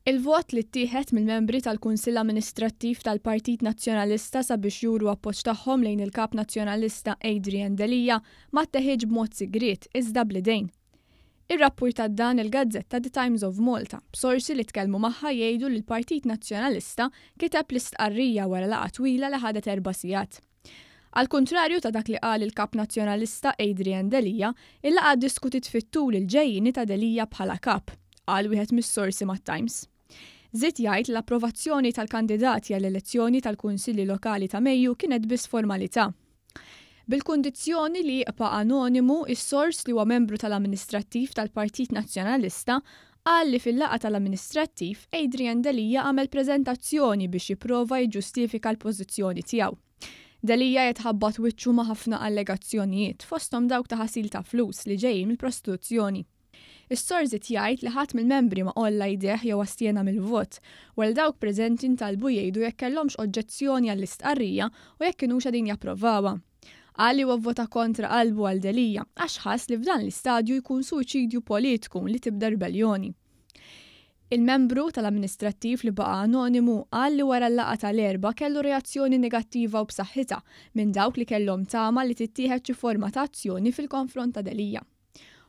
Il-vot li ttieħed mill-membri tal-Kunsill Amministrattiv tal-Partit Nazzjonalista sabiex juru appoġġ tagħhom lejn il-Kap Nazzjonalista Adrian Delia ma tteħidx b'mod sigriet iżda bl-idejn. Irrappurtat dan il-gazzetta The Times of Malta, b'sorsi li tkellmu magħha jgħidu li l-Partit Nazzjonalista kiteb l-istqarrija wara laqgħa twila li ħadet erba' sigħat. Għall-kuntrarju ta' dak li qal il-Kap Nazzjonalista Adrian Delia, il-laqgħa ddiskutiet fit-tul il-ġejjieni ta' Delia bħala Kap, qal wieħed mis-sorsi mat-Times. Żied jgħid li l-approvazzjoni tal-kandidati għall-elezzjoni tal-Kunsilli Lokali ta' Mejju kienet biss formalità. Bil-kundizzjoni li jibqa' anonimu, is-sors li huwa membru tal-amministrattiv tal-Partit Nazzjonalista qal li fil-laqgħa tal-amministrattiv Adrian Delia għamel preżentazzjoni biex jipprova jiġġustifika l-pożizzjoni tiegħu. Delia qed ħabbat wiċċu ma' ħafna allegazzjonijiet, fosthom dawk ta' ħasil ta' flus li ġejjin mill-prostituzzjoni. Is-sors żied jgħid li ħadd mill-membri ma għolla jdejh jew astjena mill-vot, wara li dawk preżenti ntalbu jgħidu jekk kellhomx oġġezzjoni għall-istqarrija u jekk kinux qegħdin japprovawha. Qal li huwa vvota kontra qalbu għal Delia għax ħass li f'dan l-istadju jkun suwiċidju politiku li tibda ribelljoni. Il-membru tal-amministrattiv li baqa' anonimu qal li wara l-laqgħa tal-Erbgħa kellu reazzjoni negattiva u b'saħħitha minn dawk li kellhom tama li tittieħed xi forma ta' azzjoni fil-konfront ta' Delia.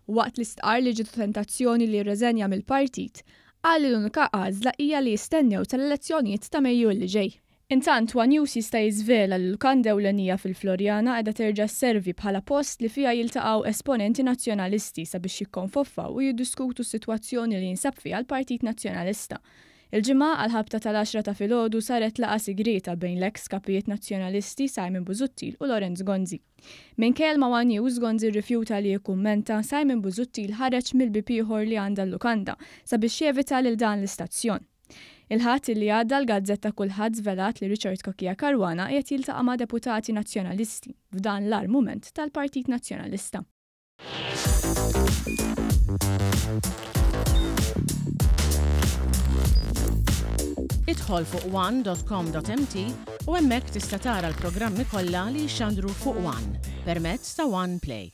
Waqt li stqarr li ġietu tentazzjoni li jirreżenja mill-partit, qal li l-unika għażla hija li jistennew sal-elezzjonijiet ta' Mejju li ġej. Intant, one News jista' jiżvela li lukanda ewlenija fil-Floriana qiegħda terġa' sservi bħala post li fiha jiltaqgħu esponenti Nazzjonalisti sabiex jikkonfoffaw u jiddiskutu s-sitwazzjoni li jinsab fiha l-Partit Nazzjonalista. Il-Ġimgħa, għall-ħabta tal-għaxra ta' filgħodu saret laqgħa sigrieta bejn l-eks Kapijiet Nazzjonalisti Simon Busuttil u Lawrence Gonzi. Minkejja l ma' one News Gonzi rrifjuta li jikkummenta, Simon Busuttil ħareġ mill-bieb ieħor li għandha l-lukanda sabiex jevita lil dan l-istazzjon. Il-Ħadd li għadda l-gazzetta Kullħadd żvelat li Richard Cachia Caruana qiegħed jiltaqa' ma' deputati Nazzjonalisti f'dan l-agħar mument tal-Partit Nazzjonalista. Idħol fuq one dot com dot mt u hemmhekk tista' tara l-programmi kollha li jixxandru fuq one permezz ta' One Play.